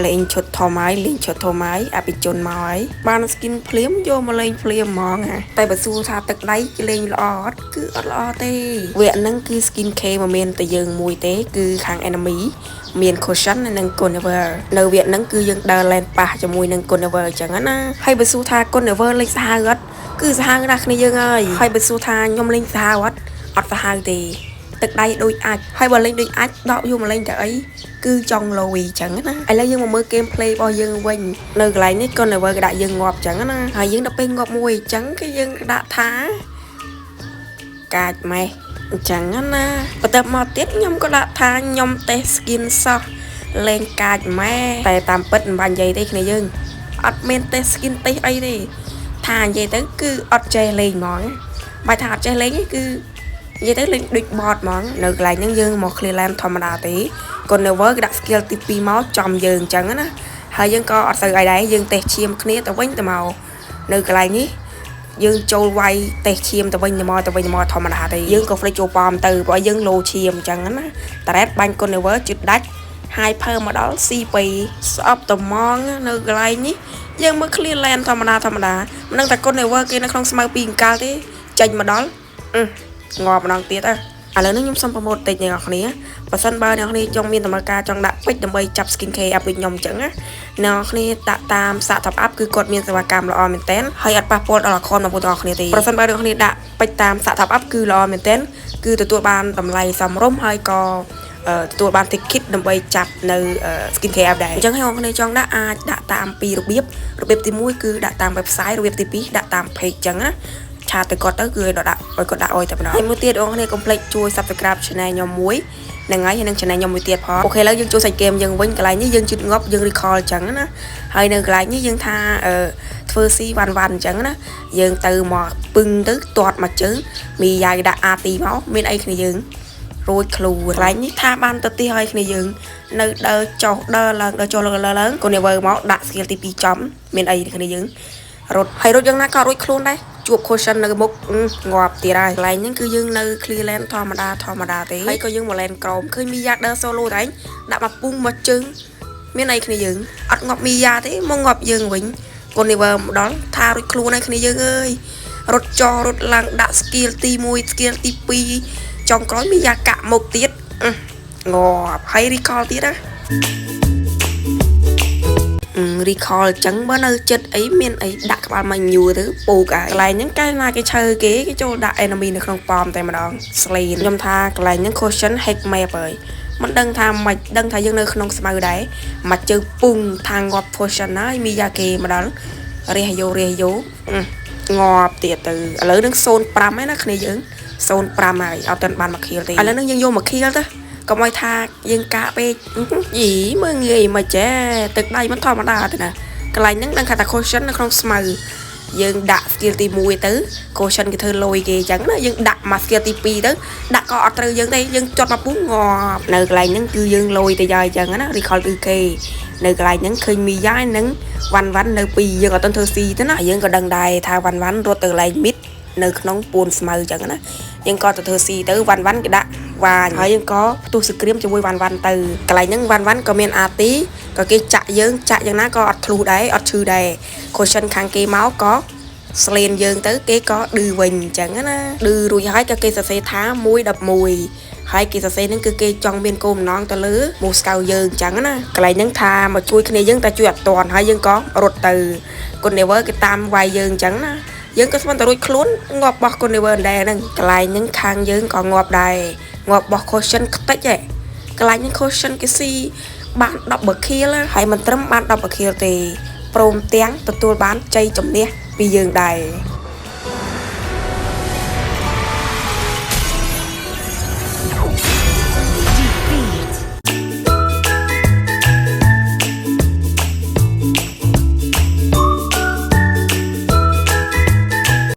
លេងឈុតធំហើយលេងឈុតធំហើយអភិជនមកហើយបាន skin ភ្លាមយកមកលេងភ្លាមហ្មងហ่ะតែបើសួរថាទឹកដៃលេងល្អអត់គឺអត់ល្អទេវគ្គហ្នឹងគឺ skin K មកមានតែយើងមួយទេគឺខាង enemy មាន caution និង Guinevere នៅវគ្គហ្នឹងគឺយើងដើរ lane ប៉ះជាមួយនឹង Guinevere អញ្ចឹងណាហើយបើសួរថា Guinevere លេងសាហាវអត់គឺសាហាវណាស់គ្នាយើងហើយហើយបើសួរថាខ្ញុំលេងសាហាវអត់អត់សាហាវទេទឹកដៃដូចអាចហើយបើលេងដូចអាចដកយកមកលេងតែអីគឺចង់លយអញ្ចឹងណាឥឡូវយើងមកមើល game play របស់យើងវិញនៅកន្លែងនេះ Guinevere គេដាក់យើងងាប់អញ្ចឹងណាហើយយើងដល់ពេលងាប់មួយអញ្ចឹងគឺយើងដាក់ថាកាចម៉េះអញ្ចឹងណាបន្ទាប់មកទៀតខ្ញុំក៏ដាក់ថាខ្ញុំតេស្ត skin សោះលេងកាចម៉ែតែតាមពិតមិនបាញ់និយាយទេគ្នាយើងអត់មានតេស្ត skin តេស្តអីទេថានិយាយទៅគឺអត់ចេះលេងហ្មងបាច់ថាអត់ចេះលេងទេគឺនិយាយទៅលេងដូច bot ហ្មងនៅកន្លែងហ្នឹងយើងមក clear lane ធម្មតាទេ Guinevere គេដាក់ skill ទី2មកចំយើងអញ្ចឹងណាហើយយើងក៏អត់សូវអីដែរយើងតេស្តឈាមគ្នាទៅវិញទៅមកនៅកន្លែងនេះយើងចូលវាយតេស្តឈាមទៅវិញទៅមកទៅវិញទៅមកធម្មតាទេយើងក៏ flick ចូលប៉មទៅព្រោះយើងលោឈាមអញ្ចឹងណាតារ៉េតបាញ់ Guinevere ជិតដាច់ hyper មកដល់ CP ស្អប់ត្មងនៅកន្លែងនេះយើងមើល clear lane ធម្មតាធម្មតាមិនដឹងតែ Guinevere គេនៅក្នុងស្មៅពីអង្កាលទេចេញមកដល់ងាប់ម្ដងទៀតហ៎ឥឡូវនេះខ្ញុំសូម promote តិចអ្នកនរគ្នាបើសិនបើអ្នកនរគ្នាចង់មានតម្រូវការចង់ដាក់ពេជ្រដើម្បីចាប់ skin K up ដូចខ្ញុំអញ្ចឹងណាអ្នកនរគ្នាដាក់តាមសាក់ top up គឺគាត់មានសេវាកម្មល្អមែនទែនហើយអត់ប៉ះពាល់ដល់ account របស់បងប្អូនគ្នាទេប្រសិនបើអ្នកនរគ្នាដាក់ពេជ្រតាមសាក់ top up គឺល្អមែនទែនគឺទទួលបានតម្លៃសមរម្យហើយក៏ទទួលបាន ticket ដើម្បីចាប់នៅ skin care app ដែរអញ្ចឹងហើយបងប្អូនចង់ដាក់អាចដាក់តាមពីររបៀបរបៀបទី1គឺដាក់តាម website របៀបទី2ដាក់តាម page អញ្ចឹងណាchat ទៅគាត់ទៅគឺឲ្យដាក់ឲ្យគាត់ដាក់ឲ្យតែម្ដងហើយមួយទៀតបងប្អូនកុំភ្លេចជួយ subscribe channel ខ្ញុំមួយហ្នឹងហើយហើយនឹង channel ខ្ញុំមួយទៀតផង OK ឥឡូវយើងចូលសាច់ហ្គេមយើងវិញកន្លែងនេះយើងជិតងាប់យើង recall អញ្ចឹងណាហើយនៅកន្លែងនេះយើងថាអឺធ្វើស៊ីវ៉ាន់វ៉ាន់អញ្ចឹងណាយើងទៅមកពឹងទៅទាត់មកជើងមីយ៉ាយដាក់ ulti មកមានអីគ្នាយើងរួចខ្លួនកន្លែងនេះថាបានទៅទីឲ្យគ្នាយើងនៅដើរចុះដើរឡើងដើរចុះឡើងឡើងឡើងកូននេះមកដាក់ skill ទី2ចំមានអីគ្នាយើងរត់ហើយរត់យ៉ាងណាក៏រួចខ្លួនដែរជួប caution នៅមុខងាប់ទៀតហើយកន្លែងហ្នឹងគឺយើងនៅ clear lane ធម្មតាធម្មតាទេហើយក៏យើងមក lane ក្រោមឃើញមីយ៉ាដើរ solo តែឯងដាក់មកពុងមកជើងមានអីគ្នាយើងអត់ងាប់មីយ៉ាទេមកងាប់យើងវិញកូននេះវើមកដល់ថារួចខ្លួនហើយគ្នាយើងអើយរត់ចោរត់ឡើងដាក់ skill ទី1 skill ទី2ចុងក្រោយមីយ៉ាកាក់មុខទៀតងាប់ហើយ recall ទៀតណា recall ចឹងបើនៅចិត្តអីមានអីដាក់ក្បាលមកញួរទៅពូកហើយកន្លែងហ្នឹងកែណាគេឈើគេគេចូលដាក់ enemy នៅក្នុងប៉មតែម្ដងស្លេនខ្ញុំថាកន្លែងហ្នឹង caution hack map ហើយមិនដឹងថាមិនដឹងថាយើងនៅក្នុងស្មៅដែរមកជើងពុងថាងាប់ caution ហើយមីយ៉ាគេមកដល់រះយោរះយោងាប់ទៀតទៅឥឡូវនឹង05ហើយណាគ្នាយើង05ហើយអត់ទាន់បានមក kill ទេឥឡូវនឹងយើងយកមក kill ទៅកុំឲ្យថាយើងកាកពេកយីមើលងាយមកចេះទឹកដៃមិនធម្មតាទេណាកន្លែងហ្នឹងដឹងថា caution នៅក្នុងស្មៅយើងដាក់ skill ទី1ទៅ caution គេធ្វើលយគេអញ្ចឹងណាយើងដាក់មក skill ទី2ទៅដាក់ក៏អត់ត្រូវយើងទេយើងចត់មកពុះងាប់នៅកន្លែងហ្នឹងគឺយើងលយទៅហើយអញ្ចឹងណា recall គឺគេនៅកន្លែងហ្នឹងឃើញមីយ៉ានិងវ៉ាន់វ៉ាន់នៅពីរយើងអត់ទាន់ធ្វើស៊ីទេណាយើងក៏ដឹងដែរថាវ៉ាន់វ៉ាន់រត់ទៅកន្លែង mid នៅក្នុងពួនស្មៅអញ្ចឹងណាយើងក៏ទៅធ្វើស៊ីទៅវ៉ាន់វ៉ាន់គេដាក់វ៉ាញហើយយើងក៏ផ្ទុះសក្រាមជាមួយវ៉ាន់វ៉ាន់ទៅកន្លែងហ្នឹងវ៉ាន់វ៉ាន់ក៏មាន ulti ក៏គេចាក់យើងចាក់យ៉ាងណាក៏អត់ធ្លុះដែរអត់ឈឺដែរ caution ខាងគេមកក៏ស្លេនយើងទៅគេក៏ឌឺវិញអញ្ចឹងណាឌឺរួចហើយក៏គេសរសេរថា111ហើយគេសរសេរហ្នឹងគឺគេចង់មានគោលបំណងទៅលើមូស្កៅយើងអញ្ចឹងណាកន្លែងហ្នឹងថាមកជួយគ្នាយើងតែជួយអត់តាន់ហើយយើងក៏រត់ទៅគុណនេវើគេតាមវាយយើងអញ្ចឹងណាយើងក៏ស្មានតែរួចខ្លួនងាប់បោះគុណនេវើដែរហ្នឹងកន្លែងហ្នឹងខាងយើងក៏ងាប់ដែរងាប់បោះ caution ខ្ទេចហ៎កន្លែងហ្នឹង caution គេស៊ីបាន10 kill ហើយមិនត្រឹមបាន10 kill ទេព្រមទាំងទទួលបានជ័យជំនះពីយើងដែរ។